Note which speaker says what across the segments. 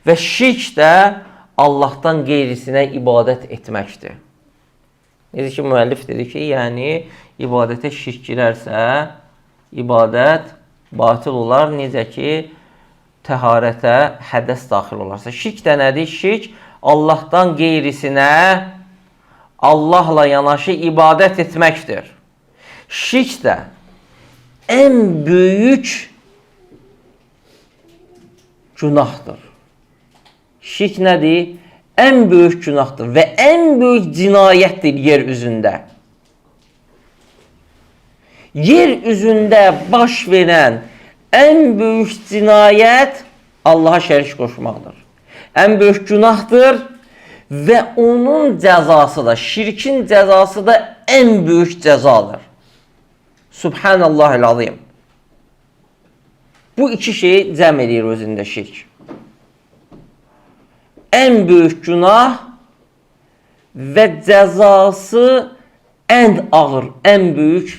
Speaker 1: Və şirk də Allahdan qeyrisinə ibadət etməkdir. Necə ki, müəllif dedi ki, yəni ibadətə şirk girərsə, ibadət batil olar. Necə ki, təharətə hədəs daxil olarsa. Şirk də nədir? Şirk Allahdan qeyrisinə Allahla yanaşı ibadət etməkdir. Şirk də ən böyük günahdır. Şirk nədir? Ən böyük günahdır və ən böyük cinayətdir yer üzündə. Yer üzündə baş verən ən böyük cinayət Allaha şərik qoşmaqdır. Ən böyük günahdır və onun cəzası da, şirkin cəzası da ən böyük cəzadır. Subhanallahil azim. Bu iki şeyi cəm edir özündə şirk. Ən böyük günah və cəzası ən ağır, ən böyük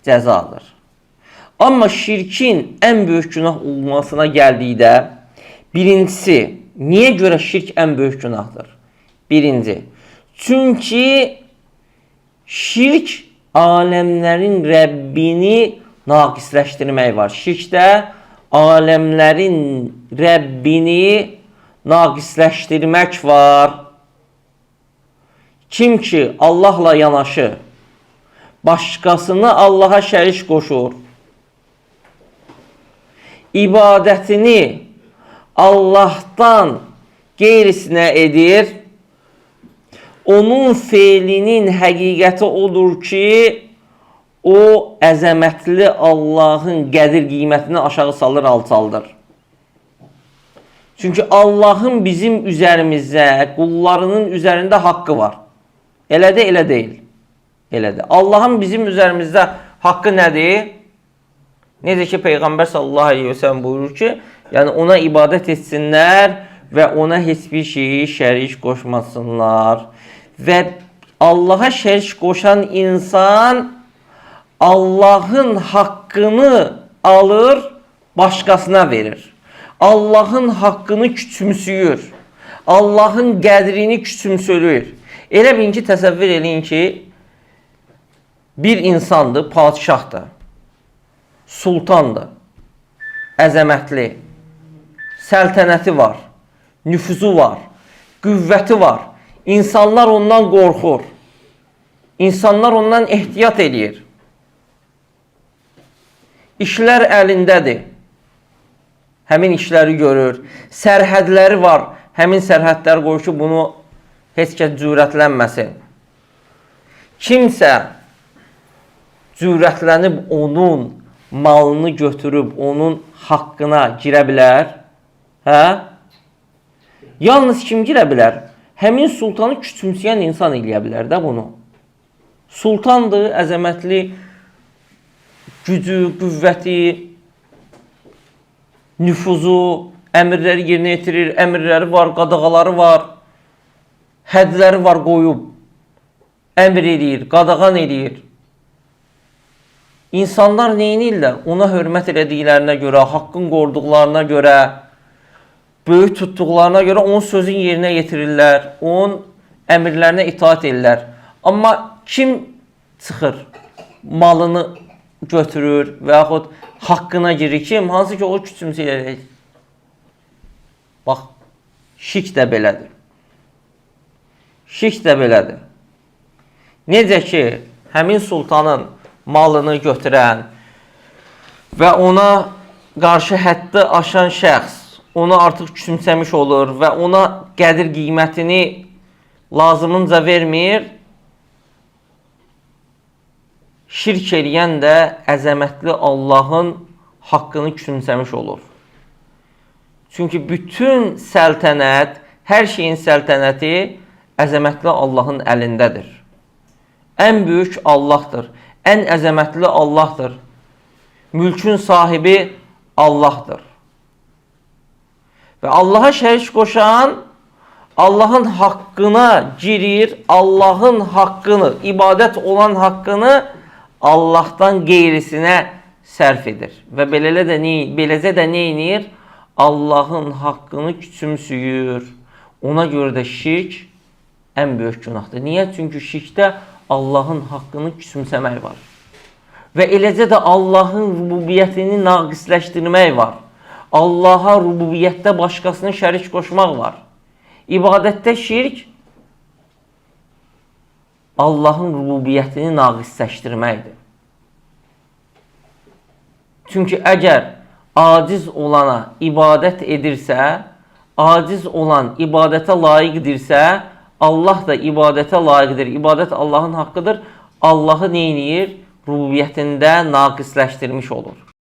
Speaker 1: cəzadır. Amma şirkin ən böyük günah olmasına gəldikdə, birincisi, niyə görə şirk ən böyük günahdır? Birinci, çünki şirk aləmlərin Rəbbini naqisləşdirmək var. Şirkdə aləmlərin Rəbbini naqisləşdirmək var. Kim ki Allahla yanaşı başqasını Allaha şərik qoşur, ibadətini Allahdan qeyrisinə edir, onun feilinin həqiqəti odur ki, o əzəmətli Allahın qədir qiymətini aşağı salır, alçaldır. Çünki Allahın bizim üzərimizdə, qullarının üzərində haqqı var. Elədir, elə deyil. Elədir. Allahın bizim üzərimizdə haqqı nədir? Necə ki, Peyğəmbər sallallahu aleyhi ve sellem buyurur ki, yəni ona ibadət etsinlər və ona heç bir şeyi şərik qoşmasınlar. Və Allaha şərik qoşan insan Allahın haqqını alır, başqasına verir. Allahın haqqını küçümsüyür. Allahın qədrini küçümsülür. Elə bilin ki, təsəvvür eləyin ki, bir insandır, padişahdır, sultandır, əzəmətli, səltənəti var, nüfuzu var, qüvvəti var. İnsanlar ondan qorxur. İnsanlar ondan ehtiyat eləyir. İşlər əlindədir. Həmin işləri görür. Sərhədləri var. Həmin sərhədləri qoyur ki, bunu heç kəs cürətlənməsin. Kimsə cürətlənib onun malını götürüb onun haqqına girə bilər? Hə? Yalnız kim girə bilər? Həmin sultanı küçümsəyən insan eləyə bilər də bunu. Sultandır, əzəmətli gücü, qüvvəti, nüfuzu, əmrləri yerinə yetirir, əmrləri var, qadağaları var, hədləri var qoyub, əmr eləyir, qadağan eləyir. İnsanlar nə edirlər? Ona hörmət elədiklərinə görə, haqqın qoruduqlarına görə, böyük tutduqlarına görə onun sözünü yerinə yetirirlər, onun əmrlərinə itaat edirlər. Amma kim çıxır, malını götürür və yaxud haqqına girir kim? Hansı ki o küçümsəyir. Bax, şirk də belədir. Şirk də belədir. Necə ki, həmin sultanın malını götürən və ona qarşı həddi aşan şəxs onu artıq küçümsəmiş olur və ona qədir qiymətini lazımınca vermir. Şirk eləyən də əzəmətli Allahın haqqını küçümsəmiş olur. Çünki bütün səltənət, hər şeyin səltənəti əzəmətli Allahın əlindədir. Ən böyük Allahdır. Ən əzəmətli Allahdır. Mülkün sahibi Allahdır. Və Allaha şərik qoşan Allahın haqqına girir, Allahın haqqını, ibadət olan haqqını Allahdan qeyrisinə sərf edir. Və beləcə də nə edir? Allahın haqqını küçümsüyür. Ona görə də şirk ən böyük günahdır. Niyə? Çünki şirkdə Allahın haqqını küçümsəmək var. Və eləcə də Allahın rububiyyətini naqisləşdirmək var. Allaha rububiyyətdə başqasını şərik qoşmaq var. İbadətdə şirk Allahın rububiyyətini naqisləşdirməkdir. Çünki əgər aciz olana ibadət edirsə, aciz olan ibadətə layiqdirsə, Allah da ibadətə layiqdir. İbadət Allahın haqqıdır. Allahı neyniyir? Rububiyyətində naqisləşdirmiş olur.